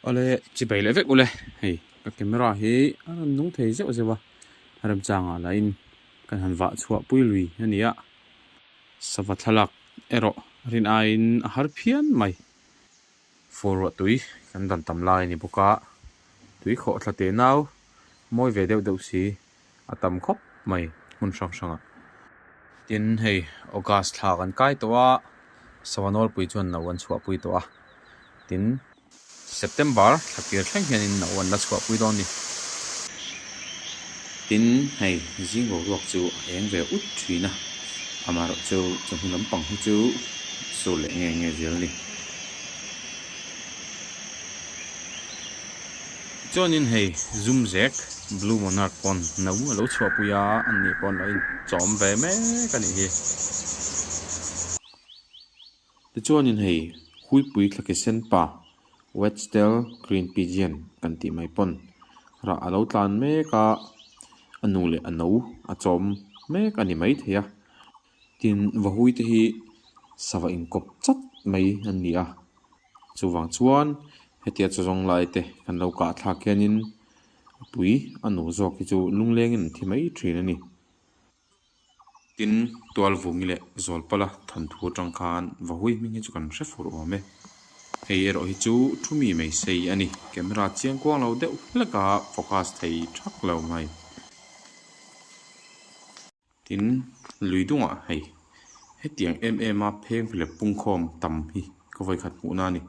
Awle chibai leh vek ule hei ka camera hi a rawn nung thei zeuh zeuh a remchangah lah in kan han vah chhuah pui lui a ni a sava thlalak erawh rin aiin a har phian mai. Fur ruah tui kan dan tam lai a ni bawk a tui khawh thla teh nau mawi ve deuh deuh si a tam khawp mai hmun hrang hrangah. Tin hei August thla kan kai tawh a, sava nawlpui chuan no an chhuahpui tawh a, tin September thla kir thleng hianin no an la chhuahpui dawn a ni. Tin hei zing boruak chu a eng ve ut thin a, amaherawhchu chawhnu lampang hi chu sur leh nge nge zel a ni. Chuanin hei zum zek Blue Monarch pawn no a lo chhuahpui a, an nih pawh an lo inchawm ve mek a nih hi. Tichuanin hei Huipui Thlakisen pa Wetzel Green Pigeon kan tih mai pawn rah a lo tlan mek a, a nu leh a no a chawm mek a ni maithei a. Tin Vahui te hi sava inkawp chat mai an ni a. Chuvang chuan hetia chaw zawng lai te kan lo kah thlak hianin a pui a nu zawk hi chu lunglengin an thi mai thin a ni. Tin, Tualvungi leh Zawlpala thawnthu atang khan Vahui hming hi chu kan hre fur awm e. Hei erawh hi chu thu mi mai sei a ni. Camera chiang kuang lo deuh hlek a focus thei thak lo mai. Tin, lui dungah hei hetiang em em a pheng hlep pungkhawm tam hi ka vawikhat hmuhna a ni.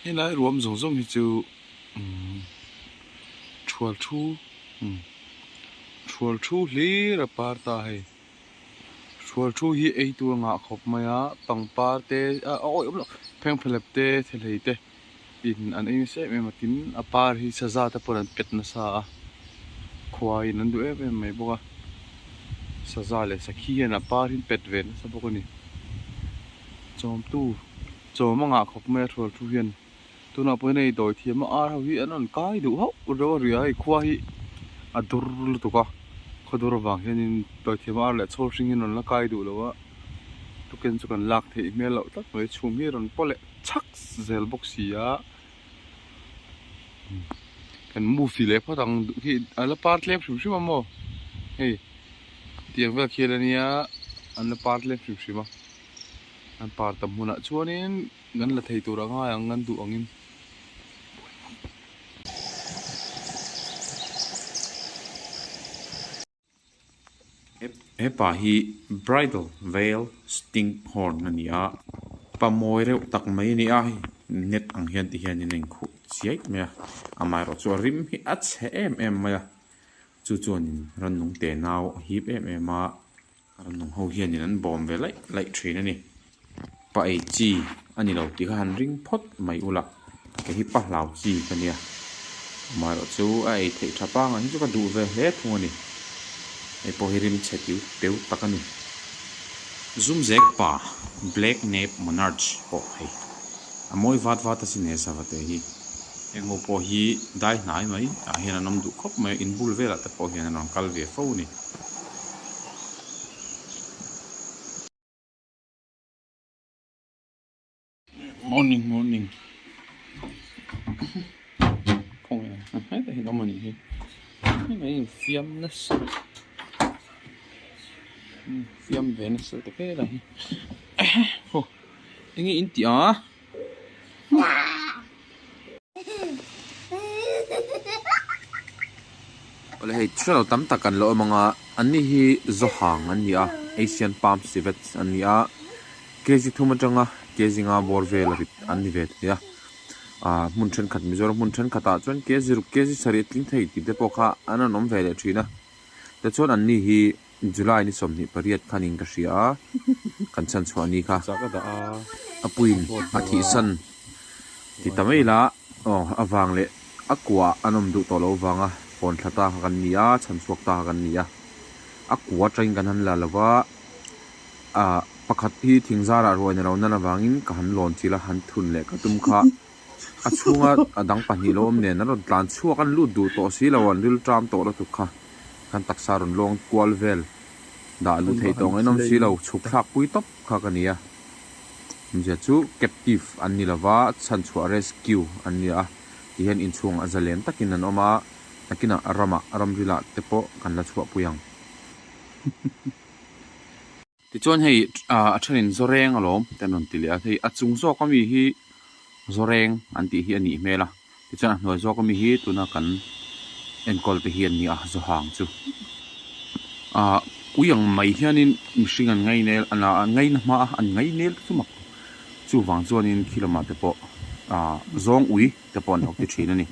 Helai ruam zawng zawng hi chu umm thual thu umm thual thu hlir a par ta hei. Hrual thu hi ei tur a ngah khawp mai a, pangpar te a awih awm loh phengphehlep te thilhei te in an ei nasa em em a tin a par hi saza te pawh an pet nasa a khua in an duh em em mai bawk a saza leh sakhi hian a par hi an pet ve nasa bawk a ni chawmtu chawm a ngah khawp mai a hrual thu hian tunah pawh hian hei dawi thiam a ar ho hi an rawn kai duh hauh reuh a ria hei khua hi a dur lutuk a khaw dur avang hianin dawi thiam a ar leh chhawl hring hi an rawn la kai duh lo a tukin chu kan lak theih hmel loh tlat mai chhum hi a rawn paw leh chhak zel bawk si a kan movie leh phawt ang duh hi a la par tlem hrim hrim a maw hei tiang vel khian ania an la par tlem hrim hrim a an par tam hunah chuanin. Kan la thei tur a ngai ang kan duh angin. He pa hi bridal veil stinkhorn a ni a, pa mawi reuh tak mai a ni a, net ang hian ti hian in a inkhuh chiai mai a, amaherawh chu a rim hi a chhe em em mai a, chu chuanin rannung te nau a hip em em a. Rannung ho hianin an bawm ve laih laih thin a ni. Pa ei chi a ni lo tih kha han ring phawt mai ula, kei hi pa hlau chi ka nia. Amaherawh chu a ei theih tha pangai hi chu ka duh ve hle thung a ni. Hei pawh hi rim chhe tiu teu tak a ni. Zumzek pa Black Nape Monarch pawh hei a mawi vat vat asin he sava te hi. Heng ho pawh hi dai hnai mai ah hian an awm duh khawp mai a, inbul velah te pawh hian an rawn kal ve fo a ni. Morning morning khawnge hetah hian awm a nih hi heng an infiam nasa infiam ve nasa ta vel a hi aw enge in tih a. Awle hei thil lo tam tak an la awm ang a an ni hi zawhang an ni a Asian palm civet an ni a kg thum atanga kg nga bawr vel rit an ni ve thei a ah hmun thenkhat Mizoram hmun thenkhat ah chuan kg ruk kg sarih a tling thei tih te pawh kha an rawn awm ve leh thin a tichuan an ni hi July ni 28 khanin ka hria a, kan chhan chhuah ni kha a puiin a thihsan ti ta mai la aw a vang leh a kua an awm duh tawh loh vanga hawn thla ta kha kan ni a, chhan chhuak ta kha kan ni a, a kua atangin kan han la lo va, ah pakhat hi thing zarah ruai ni lo nan avangin ka han lawn chilh a, han thun leh ka tum kha a chhunga a dang pahnih lo awm nen an rawn tlan chhuak an lut duh tawh si lo an ril ṭam tawh lutuk kha. Tikhan taksa rawn lawng kual vel dah luh theih tawh ngaihnawm si lo, chhuk thlak pui tawp kha ka ni a. Awmzia chu captive an ni lova, chhanchhuah rescue an ni a, tihian inchhungah zalen takin an awm a, nakinah ramah ramrilah te pawh kan la chhuahpui ang. Tichuan hei a thenin Zawreng alawm te an rawn ti leh a, hei a chung zawk ami hi Zawreng an tih hi a nih hmel a, tichuan a hnuai zawk ami hi tuna kan enkawl te hi an ni a Zawhang chu. Ahh ui ang mai hianin mihring an ngainel an ngaina hma a, an ngainel te chu mak chuvang chuanin khi lamah te pawh ahh zawng ui te pawh an lo ti thin a ni.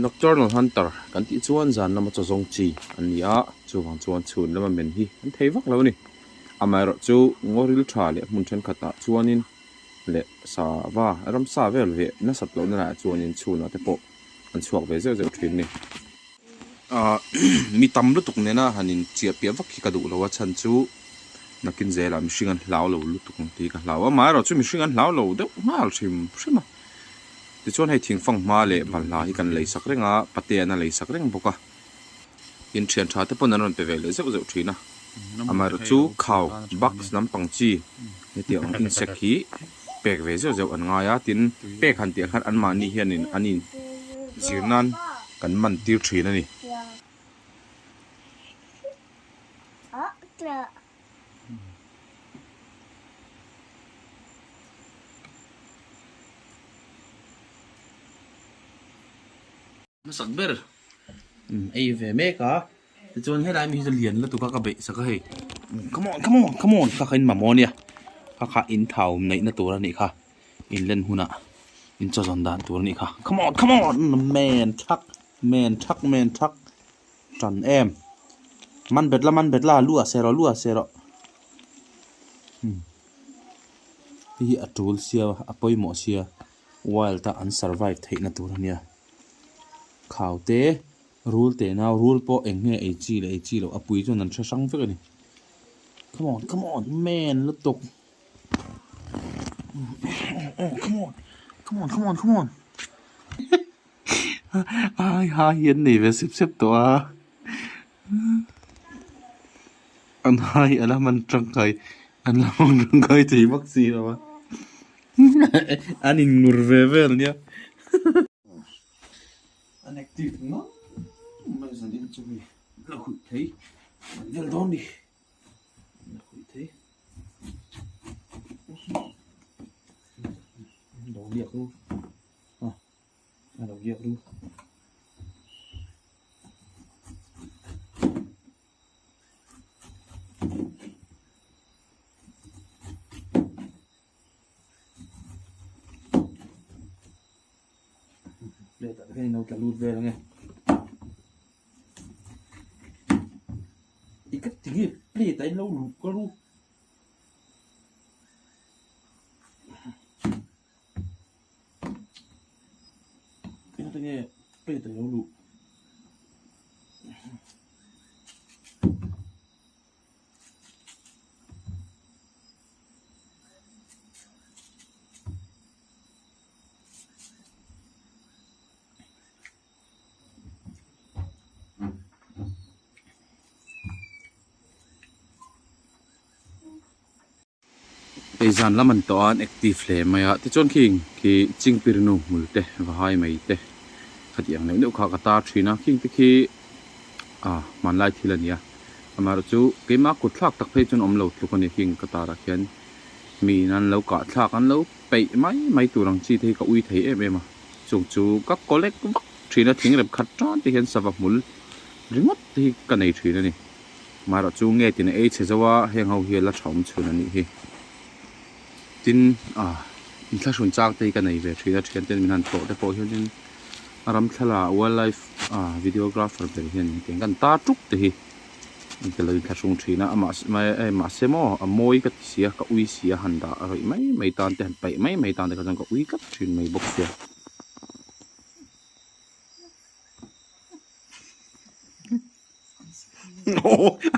Nocturnal hunter kan tih chuan zan lama chaw zawng chi an ni a, chuvang chuan chhun lama men hi an thei vak lo a ni. Amaherawh chu ngaw ril tha leh hmun thenkhatah chuanin leh sava ramsa vel veh nasat lohna laiah chuanin chhunah te pawh an chhuak ve zeuh zeuh thin a ni. Ahh mi tam lutuk nena han in chiah piah vak hi ka duh lo a chhan chu nakin zelah mihring an hlau lo lutuk ang tih hi ka hlau a, amaherawh chu mihring an hlau lo deuh nghal hrim hrim a. Tichuan hei thingfang hma leh balhla hi kan lei sak reng a, patean a lei sak reng bawk a. Tin thian tha te pawn an rawn pe ve leh zeuh zeuh thin a. Amaherawh chu khau, bugs lampang chi hetiang ang insect hi pek ve zeuh zeuh an ngai a, tin pek han tih ah khan anmahni hianin an in zir nan kan man tir thin a ni. Hmasak ber ei ve mek a tichuan helai mi hi chu lian lutuk a ka beih sak a hei come on come on come on kha kha in mamawh ania kha kha in thau neih na tur anih kha in len hunah in chaw zawn dan tur anih kha come on come on men thak men thak men thak tan em man bet la man bet la lu ah seh rawh lu ah seh rawh hei hi a tul sia a pawimawh sia wild a an survive theih na tur ania khau te rul teh nau rul pawh eng nge ei chi leh ei chi loh a pui chuan an hre hrang vek a ni come on come on man lutuk come on come on come on come on. Ai hai hi an nei ve sep sep tawh a an hai a la hman tangkai an la hmang tangkai thei vak si lo a an in ngur ve vel nia an active ngang mai zan in chu hei la huih thei an vel dawn ni la huih thei lo liak ru. A lo liak ru. Plate ah te hian in lo tla lut vel ange. I ka ti nge plate ah in lo luh ka ru. Engati nge plate a lo luh? Hei zan lam an tawh a an active hle mai a tichuan khing khi chingpirnu hmul te va hai mai te khatiang neuh neuh kha ka tar thin a khing te khi ah hmanlai thil a ni a amaherawh chu keimah kut thlak tak phei chuan awm lo tluk a ni khing ka tarah khian mi in an lo kah thlak an lo peih mai mai tur ang chi te hi ka ui thei em em a chung chu ka collect vak thin a thing rep khat tan te hian sava hmul ringawt te hi ka nei thin a ni. Marawh chu nge tina ei chhe zo a heng ho hi a la tha awm chhun a nih hi. Tin ah inthlahrun chak te hi ka nei ve thin a thian ten min han tlawh te pawh hianin a ram thlalak wildlife ah videographer ber hian engtiang kan tar tuk te hi an ti lo inthlahrung thin a amah mahse maw a mawi ka ti si a ka ui si a han dah rawih mai mai tan te han paih mai mai tan te kha chuan ka ui tlat thin mai bawk sia.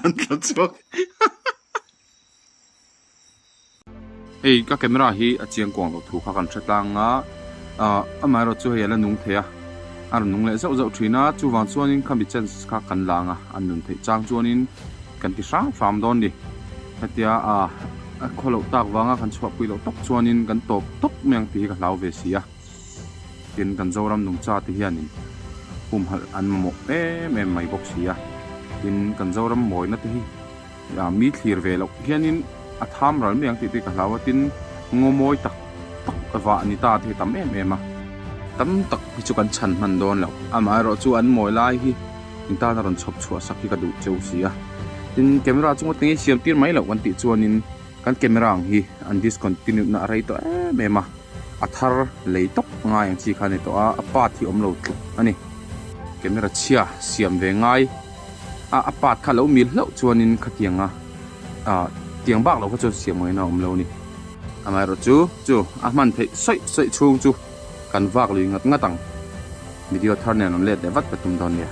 An tla chhuak hei ka camera hi a chiang kuang loh thu kha kan hre tlang a ah amaherawh chu hei a la nung thei a. A rawn nung leh zauh zauh thin a, chuvang chuanin khami chance kha kan la ang a, an nun theih chang chuanin kan ti hram hram dawn ni. Hetia a khaw loh tak vanga kan chhuahpui loh tawp chuanin kan tawp tawp mai ang tih hi ka hlau ve si a. Tin, kan Zoram nungcha te hianin humhalh an mamawh em em mai bawk si a. Tin, kan Zoram mawina te hi mi thlir ve loh hianin a tham ral mai ang tih te ka hlau a. Tin, ngaw mawi tak tak vah ni ta te hi tam em em a. Tam tak hi chu kan chhan hman dawn lo. Amaherawhchu an mawi lai hi in tana rawn chhawp chhuah sak hi ka duh cheu si a. Tin, camera chunga tinge siam tir mai loh kan tih chuanin kan camera ang hi an discontinue na a rei tawh em em a. A thar lei tawp ngai ang chi kha a ni tawh a, a part hi awm lo tluk a ni. Camera chhia siam ve ngai a, a part kha lo mil hlauh chuanin khatianga ah tiang bak lo kha chuan siam ngaihna a awm lo a ni. Amaherawhchu chu a hman theih sawi sawi chhung chu kan vak lui ngat ngat ang. Video thar nen rawn let leh vat ka tum dawn nia.